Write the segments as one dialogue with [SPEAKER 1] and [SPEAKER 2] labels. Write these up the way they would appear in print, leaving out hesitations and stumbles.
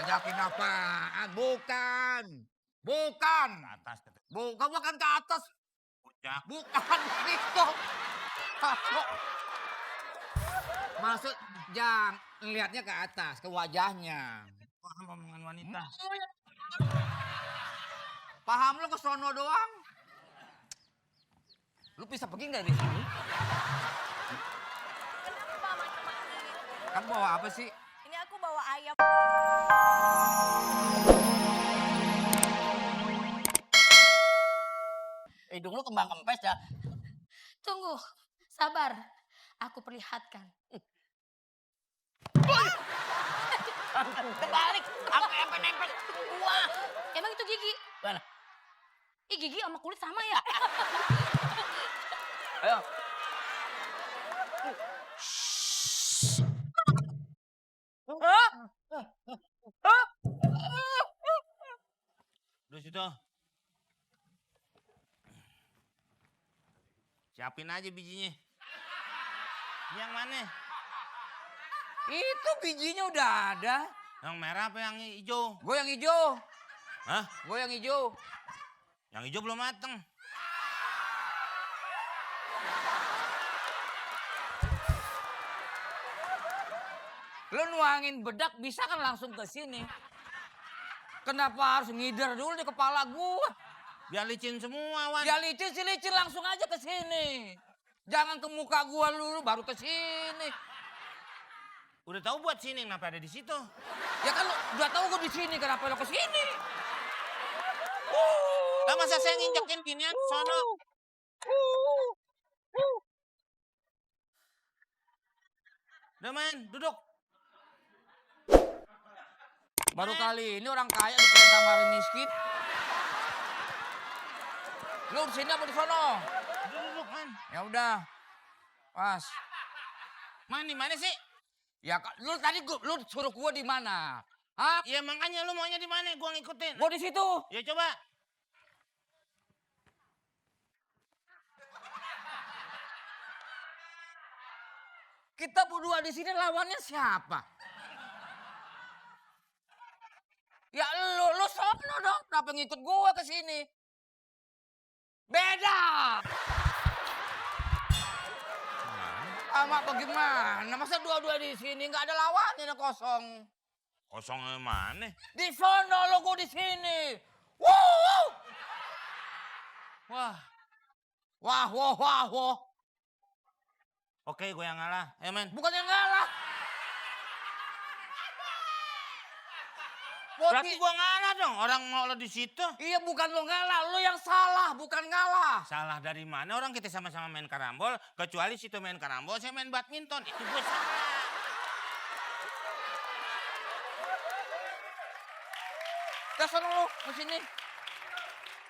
[SPEAKER 1] Ajakin apaan? Bukan. Bukan.
[SPEAKER 2] Ke atas.
[SPEAKER 1] Bukan ke atas.
[SPEAKER 2] Puncak.
[SPEAKER 1] Bukan itu. Maksud jangan lihatnya ke atas, ke wajahnya.
[SPEAKER 2] Paham omongan wanita.
[SPEAKER 1] Paham lo ke sono doang? Lu bisa pergi nggak dari sini?
[SPEAKER 3] Kenapa macam-macam?
[SPEAKER 1] Kan bawa apa sih?
[SPEAKER 3] Ini aku bawa ayam.
[SPEAKER 4] Hidung lu kembang kempes ya.
[SPEAKER 3] Tunggu, sabar. Aku perlihatkan.
[SPEAKER 4] Kebalik, apa nempel gua.
[SPEAKER 3] Emang itu gigi?
[SPEAKER 4] Mana?
[SPEAKER 3] Ih, gigi sama kulit sama ya?
[SPEAKER 4] Ayo.
[SPEAKER 2] Terus itu. Siapin aja bijinya. Yang mana?
[SPEAKER 1] Itu bijinya udah ada.
[SPEAKER 2] Yang merah apa yang hijau?
[SPEAKER 1] Gue yang hijau.
[SPEAKER 2] Hah?
[SPEAKER 1] Gue yang hijau.
[SPEAKER 2] Yang hijau belum mateng.
[SPEAKER 1] Lu nuangin bedak bisa kan langsung ke sini. Kenapa harus ngider dulu di kepala gua?
[SPEAKER 2] Biar licin semua, Wan.
[SPEAKER 1] Ya licin sih licin langsung aja ke sini. Jangan ke muka gua dulu baru ke sini.
[SPEAKER 2] Udah tahu buat sini, kenapa ada di situ?
[SPEAKER 1] Ya kan lu udah tahu gua di sini kenapa lu ke sini?
[SPEAKER 2] Lah masa saya nginjekin ginian sono? Udah main, duduk.
[SPEAKER 1] Baru kali ini orang kaya diperintah sama orang miskin. Lu di sini apa di sono?
[SPEAKER 2] Duduk, man.
[SPEAKER 1] Ya udah. Pas.
[SPEAKER 2] Man, di mana sih?
[SPEAKER 1] Ya lu tadi lu suruh gua di mana? Hah?
[SPEAKER 2] Ya makanya lu maunya di mana? Gua ngikutin.
[SPEAKER 1] Gua di situ.
[SPEAKER 2] Ya coba.
[SPEAKER 1] Kita berdua di sini lawannya siapa? Ya lu sono dong, kenapa ngikut gua ke sini? Beda. Sama bagaimana? Masa dua-dua di sini nggak ada lawannya kosong?
[SPEAKER 2] Kosong mana?
[SPEAKER 1] Di sono lo gua di sini. Wow.
[SPEAKER 2] Wah.
[SPEAKER 1] Wah.
[SPEAKER 2] Oke, gue yang ngalah. Ayo, men.
[SPEAKER 1] Bukan yang ngalah.
[SPEAKER 2] Berarti gue ngalah dong. Orang mau lo di situ.
[SPEAKER 1] Iya bukan lo ngalah, lo yang salah, bukan ngalah.
[SPEAKER 2] Salah dari mana? Orang kita sama-sama main karambol. Kecuali situ main karambol, saya main badminton. Itu gue salah.
[SPEAKER 1] Dasar lo ke sini.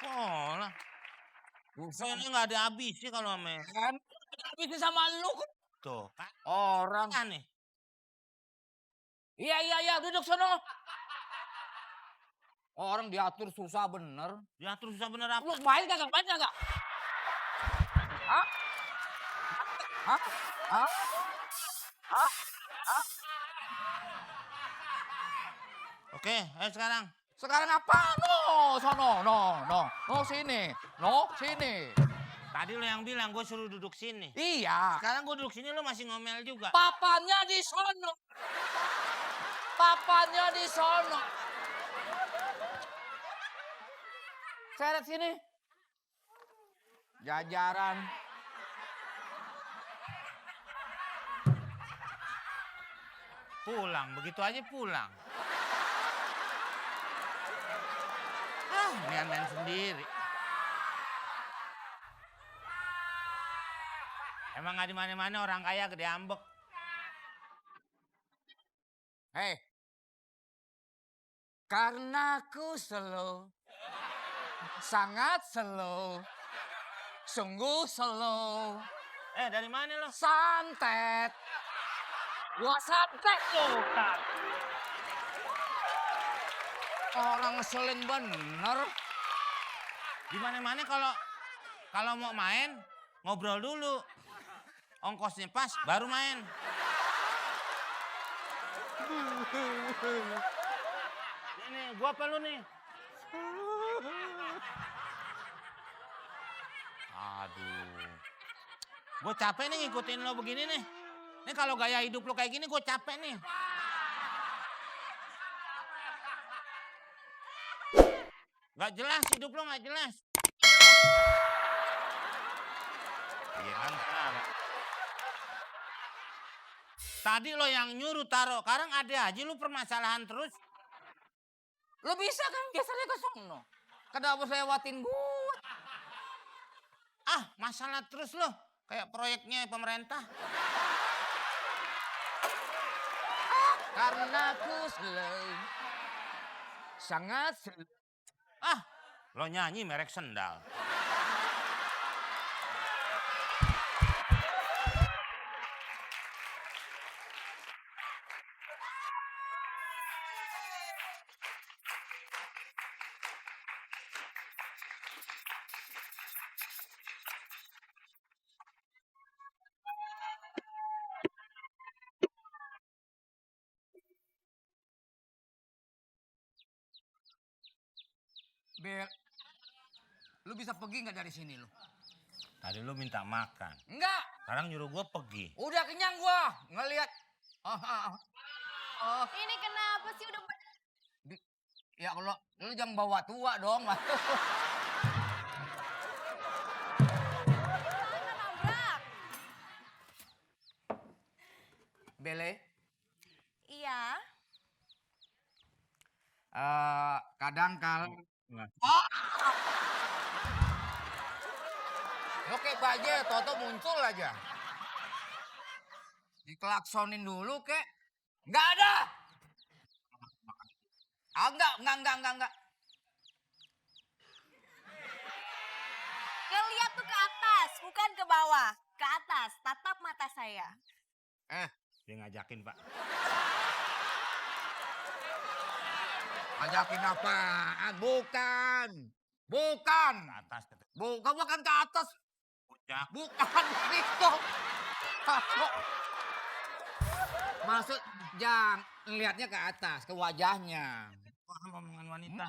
[SPEAKER 2] Oh lah. Soalnya nggak ada habis sih kalau main.
[SPEAKER 1] Kan habisin sama lu kan.
[SPEAKER 2] Tuh, kan
[SPEAKER 1] Orang.
[SPEAKER 2] aneh.
[SPEAKER 1] Iya, duduk sono. Orang diatur susah bener.
[SPEAKER 2] Diatur susah bener apa?
[SPEAKER 1] Lu main kagak? Hah?
[SPEAKER 2] Oke, ayo sekarang.
[SPEAKER 1] Sekarang apa? No, sini.
[SPEAKER 2] Tadi lo yang bilang gue suruh duduk sini.
[SPEAKER 1] Iya.
[SPEAKER 2] Sekarang gue duduk sini lo masih ngomel juga.
[SPEAKER 1] Papannya di sono. Seret sini. Jajaran.
[SPEAKER 2] Pulang, begitu aja pulang. Ini main sendiri. Emang nggak di mana-mana orang kaya gede ambek.
[SPEAKER 1] Hei. Karena aku slow. Sangat slow. Sungguh slow.
[SPEAKER 2] Dari mana lo?
[SPEAKER 1] Santet. Gua santet lo. Orang ngeselin bener.
[SPEAKER 2] Di mana-mana kalau mau main ngobrol dulu. Ongkosnya pas baru main. Ini gua apa lu nih? Aduh. Gue capek nih ngikutin lo begini nih. Ini kalau gaya hidup lo kayak gini gue capek nih. Gak jelas hidup lo gak jelas. Iya kan? Tadi lo yang nyuruh taruh, sekarang ada aja lu permasalahan terus.
[SPEAKER 1] Lo bisa kan gesernya ke sono. Kenapa saya lewatin gua?
[SPEAKER 2] Ah, masalah terus lo. Kayak proyeknya pemerintah.
[SPEAKER 1] Karena aku slow. Sangat slow.
[SPEAKER 2] Ah, lo nyanyi merek sendal.
[SPEAKER 1] Bel, lu bisa pergi nggak dari sini lu?
[SPEAKER 2] Tadi lo minta makan.
[SPEAKER 1] Enggak,
[SPEAKER 2] Sekarang nyuruh gue pergi.
[SPEAKER 1] udah kenyang gua ngelihat.
[SPEAKER 3] Ini kenapa sih udah
[SPEAKER 1] Ya kalau lu jangan bawa tua dong.
[SPEAKER 3] nabrak?
[SPEAKER 1] Bele,
[SPEAKER 3] Iya.
[SPEAKER 1] kadang kalau
[SPEAKER 2] Nah.
[SPEAKER 1] lo kayak baja, toto muncul aja. Dikelaksonin dulu kek. Nggak ada. Ah, enggak.
[SPEAKER 3] Yang lihat tuh ke atas, bukan ke bawah. Ke atas, tatap mata saya.
[SPEAKER 2] Dia ngajakin pak.
[SPEAKER 1] Ajakin apaan? Bukan.
[SPEAKER 2] Ke atas.
[SPEAKER 1] Bukan ke atas.
[SPEAKER 2] Puncak.
[SPEAKER 1] Bukan itu. Maksud jangan lihatnya ke atas, ke wajahnya.
[SPEAKER 2] Paham omongan wanita.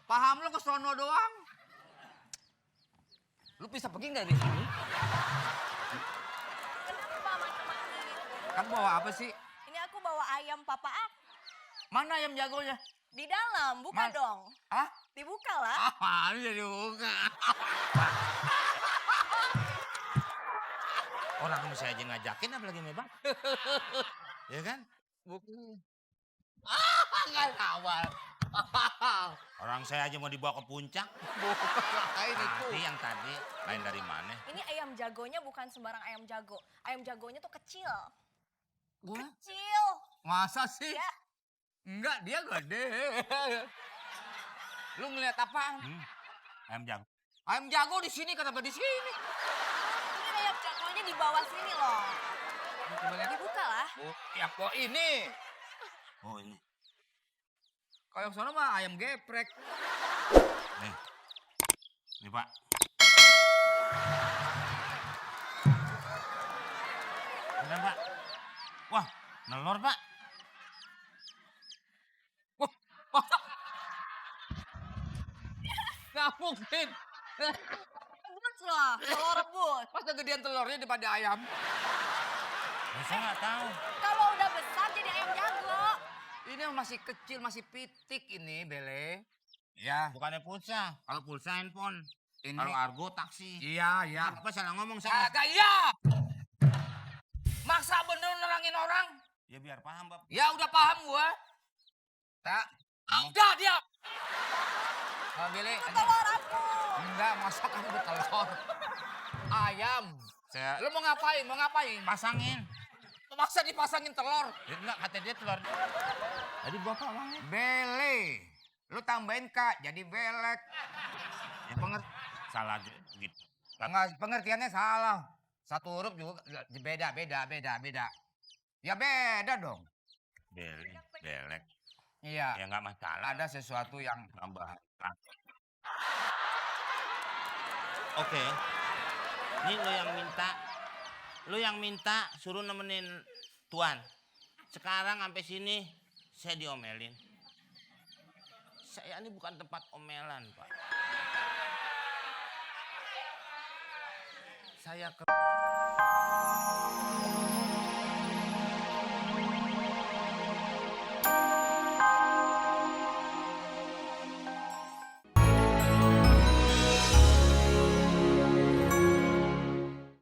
[SPEAKER 1] Paham lu ke sono doang? Lu bisa pergi nggak di sini?
[SPEAKER 3] Kenapa mati-mati?
[SPEAKER 1] Kan bawa apa sih?
[SPEAKER 3] Ini aku bawa ayam papa aku.
[SPEAKER 1] Mana ayam jagonya?
[SPEAKER 3] Di dalam, buka
[SPEAKER 1] Mas-
[SPEAKER 3] dong.
[SPEAKER 1] Hah?
[SPEAKER 3] Dibuka lah.
[SPEAKER 1] Ah, jadi buka.
[SPEAKER 2] Orang bisa aja ngajakin apalagi mebak. Ya kan?
[SPEAKER 1] Bukan. Nggak sabar.
[SPEAKER 2] Orang saya aja mau dibawa ke puncak.
[SPEAKER 1] Bukan lain itu.
[SPEAKER 2] Tadi yang tadi lain dari mana?
[SPEAKER 3] Ini ayam jagonya bukan sembarang ayam jago. Ayam jagonya tuh kecil.
[SPEAKER 1] Gua?
[SPEAKER 3] Kecil.
[SPEAKER 1] Masa sih?
[SPEAKER 3] Ya.
[SPEAKER 1] Enggak, dia gede. Lu ngeliat apaan?
[SPEAKER 2] Ayam jago.
[SPEAKER 1] Ayam jago di sini, kenapa di sini?
[SPEAKER 3] Ini ayam jagonya di bawah sini loh.
[SPEAKER 1] Coba lihat.
[SPEAKER 3] Dibuka lah.
[SPEAKER 1] Oh, ya kok ini?
[SPEAKER 2] Oh ini.
[SPEAKER 1] Kalau yang sana mah ayam geprek.
[SPEAKER 2] Nih. Nih pak. Bener pak. Wah, nelor pak.
[SPEAKER 1] Nggak mungkin.
[SPEAKER 3] Rebus loh, telur rebus.
[SPEAKER 1] Masa gedean telurnya daripada ayam?
[SPEAKER 2] Ya, saya nggak tahu.
[SPEAKER 3] Kalau udah besar jadi ayam jago.
[SPEAKER 1] Ini masih kecil, masih pitik ini, Bele. Ya,
[SPEAKER 2] Bukannya pulsa. Kalau pulsa handphone.
[SPEAKER 1] ini.
[SPEAKER 2] Kalau argo taksi.
[SPEAKER 1] Iya, iya.
[SPEAKER 2] Apa salah ngomong saya?
[SPEAKER 1] Kagak iya. Maksa bener nerangin orang.
[SPEAKER 2] Ya biar paham bapak.
[SPEAKER 1] Ya udah paham gua. Tak. Udah dia. Bele.
[SPEAKER 3] Telur aku.
[SPEAKER 1] Enggak, masa kamu bertelur. Ayam.
[SPEAKER 2] Saya
[SPEAKER 1] Lu mau ngapain? Mau ngapain?
[SPEAKER 2] pasangin.
[SPEAKER 1] Maksa dipasangin telur.
[SPEAKER 2] Ya, enggak kata dia telur. Tadi bapak uangnya.
[SPEAKER 1] Bele. Lu tambahin Kak, jadi belek.
[SPEAKER 2] Ya, salah gitu.
[SPEAKER 1] Enggak, pengertiannya salah. Satu huruf juga beda. Ya beda dong.
[SPEAKER 2] Belek.
[SPEAKER 1] Iya.
[SPEAKER 2] Ya enggak masalah.
[SPEAKER 1] Ada sesuatu yang
[SPEAKER 2] Tambahan. Oke. Ini lo yang minta suruh nemenin Tuan. Sekarang sampai sini Saya diomelin. Saya ini bukan tempat omelan, Pak. Saya